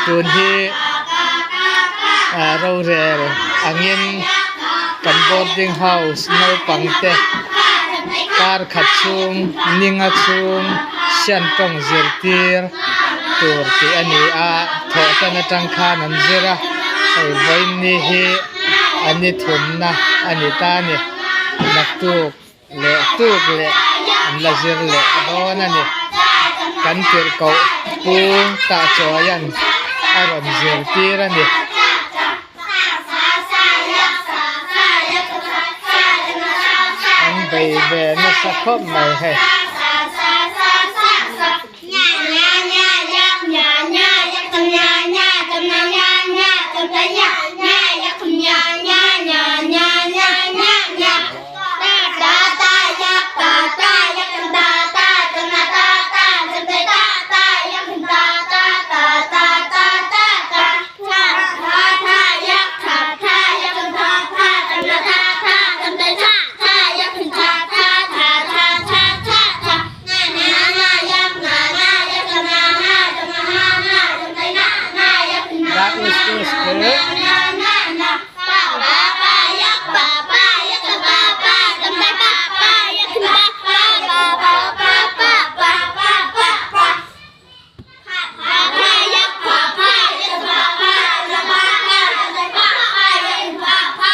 Tun hi ah rorel angin kan boarding house naupang te kar khat chhung ninga chhung sian tawng zirtir tur tih a ni a thawh tan atang khan an zir a hei vawiin ni hi a ni thumna a ni ta a ni naktuk. leh tuk leh an la zir leh dawn a ni. Kan tirhkoh Pu Tahchawia'n a rawn zirtir a ni. An bei ve nasa khawp mai hei.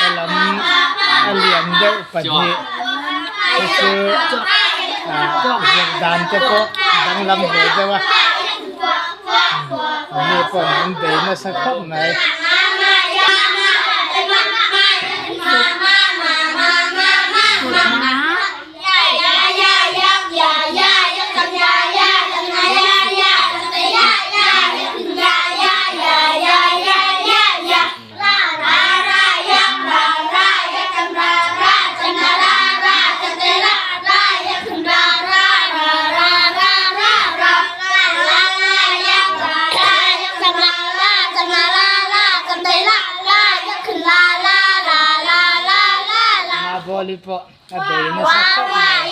Helam a lian deuh pahnih te chu ah zir dan te pawh danglam ve deuh a mi pawh an bei nasa khawp mai. Mavawli pawh a bei nasa khawp mai.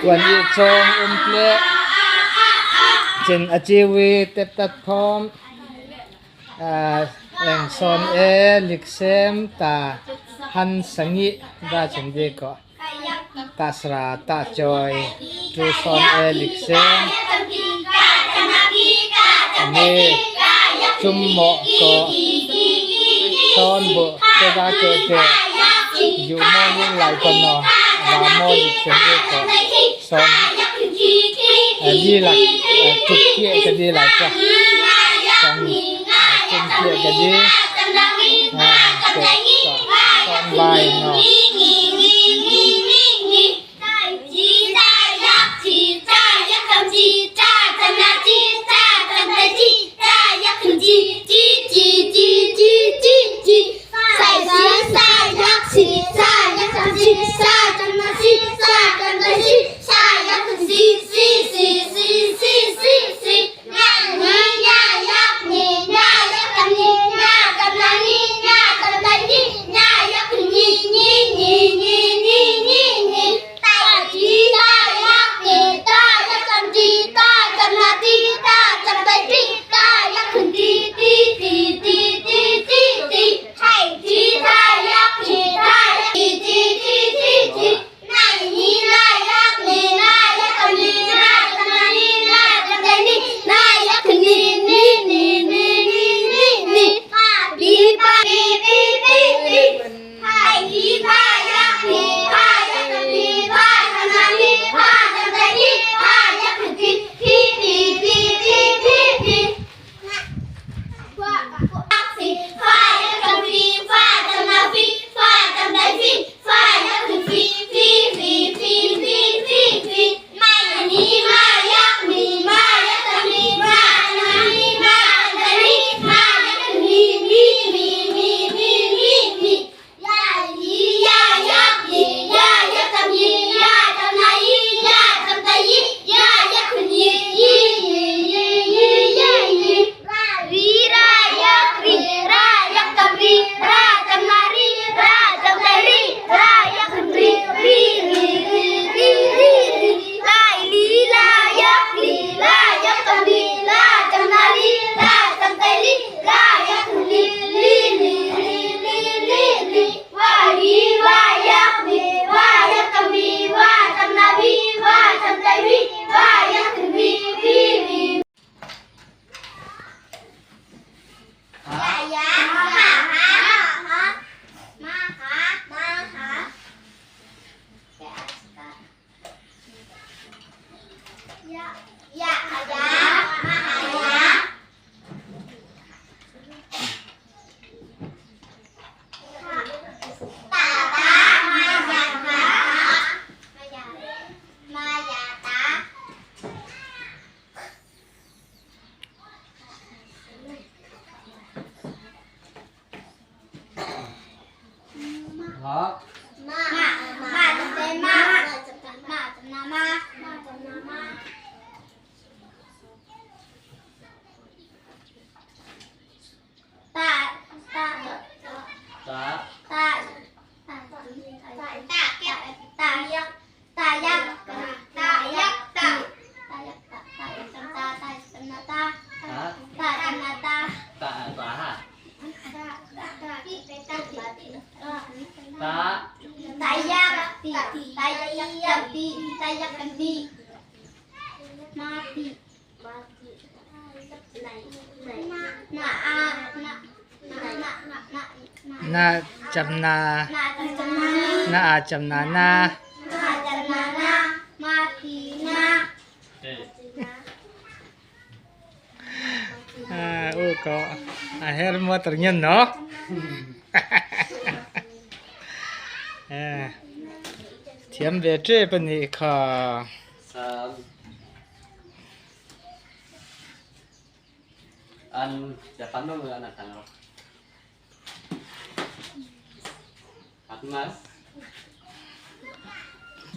Tuan i chawng um tle chin a chiwi tep tat phawm eng sawn e liksem ta han sangi da chin di ko. Tasra ta chawi tu sawn e lik sem ani chum mawh ko sawn bu te da ke te yu maw ning lai ko no va maw lik sem e ko sawn di lak tuk kie ka di lai ka sawn chum kie ka di te sawn vai no. Na cham na na a cham na na. U ko a her mo tar nyen no. Thiam ve ṭep a nih kha.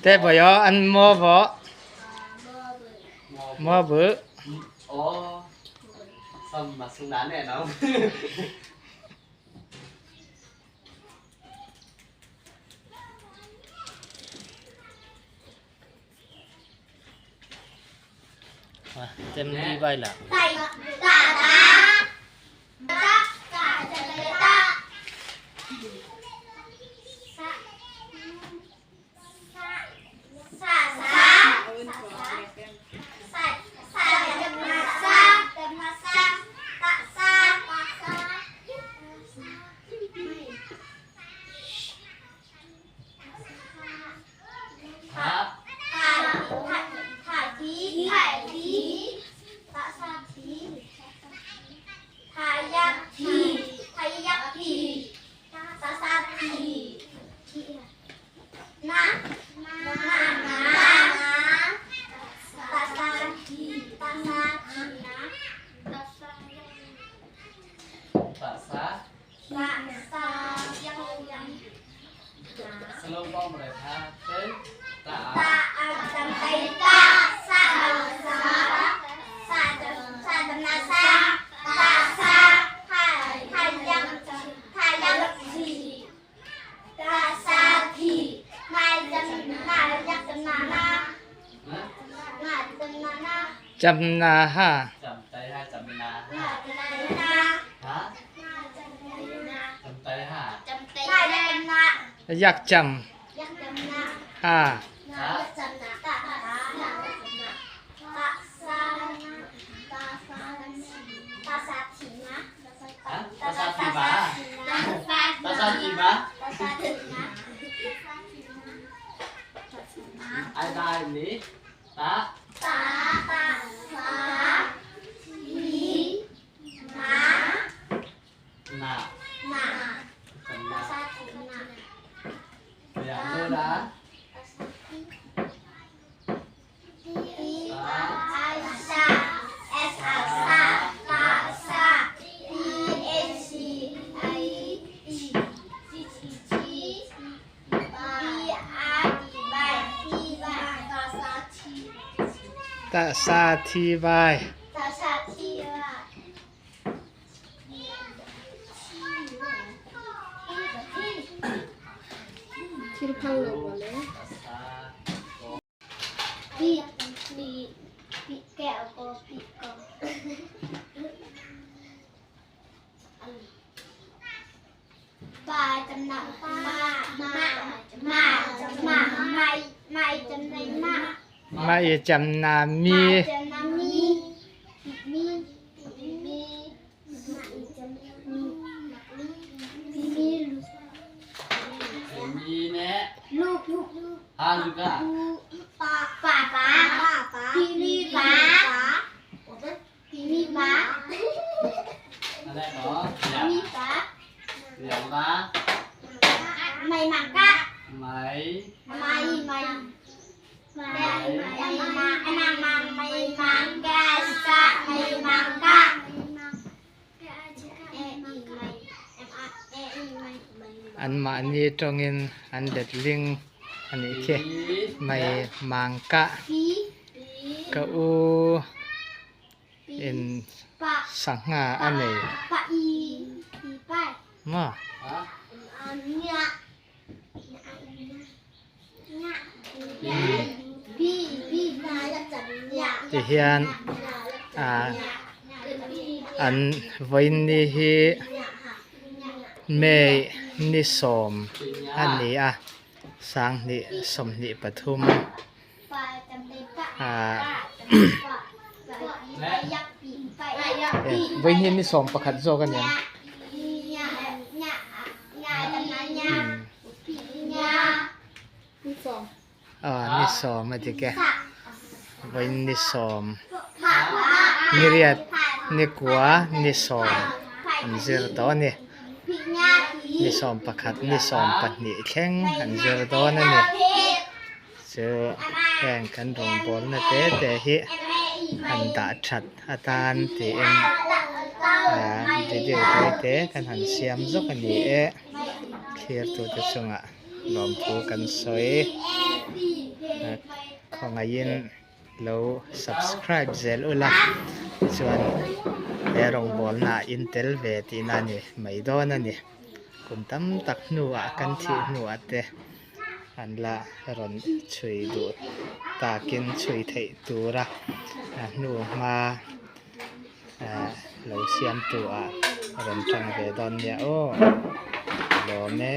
Te bo yo an mo bo mo bu. Tem đi bay là. Cham na ha. Yak cham ha. Ta sa thi vai. Mai cham na mi. An mahni tawngin an letling a nih khi. Mai mangkah ka u in sangha a nei maw? Tihian ah an vawiin ni hi May ni sawm a ni a sanghnih 23 ah vawiin hi ni 11 zawk a ni ang. Aw ni sawm a dik e vawiin ni sawm ni riat ni kua ni sawm an zir tawh a ni ni sawm pakhat ni sawm pahnih thleng an zir dawn a ni chu heng kan rawngbawlna te te hi han dah that atan tiin ah video tawi te kan han siam zawk a ni e thlir tute chungah lawmthu kan sawi khawngaihin lo subscribe zel ula chuan he rawngbawlna ah in tel ve tihna a ni mai dawn a ni kum tam tak hnuah kan thih hnuah te. An la rawn chhui duh takin chhui theih tura a hnu hma ah lo siam tu ah rawn tang ve dawn nia aw lawm e.